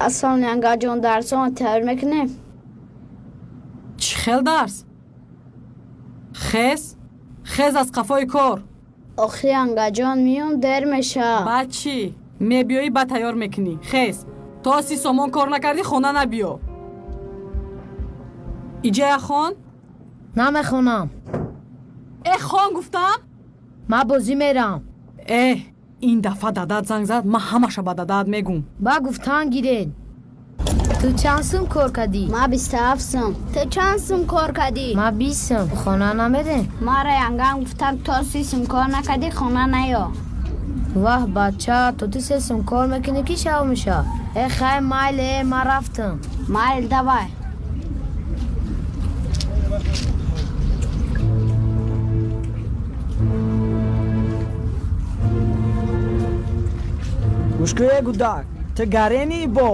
Аслан, янгаҷон, дарсона тайёр мекунем? Чӣ хел дарс? Хез, хез, аз қафои кор. Охи, янгаҷон, миём, дер меша. Баъд чӣ? Мебиёӣ, ба тайёр мекунӣ. Хез, то 30 сомон кор накардӣ, хона набиё. Иҷая хон. Намехонам. Э, хон гуфтам. Ман бозӣ мерам. Э, ин дафъа дадат занг зад, ман ҳамаша ба дадат мегум. Ба гуфтан гиред. Ту чанд сум кор кардӣ? Ман 27 сум. Ту чанд сум кор кардӣ? Ман 20 сум. Хона намедем? Мара янгам гуфтан, то 30 сум кор накардӣ, хона наё. Ваҳ, бача, то ту 3 сум кор мекунӣ, ки шав меша. Э, хай, майле, ман рафтам. Майл, давай. Гӯшкӯе, гудак, ту гарени бо.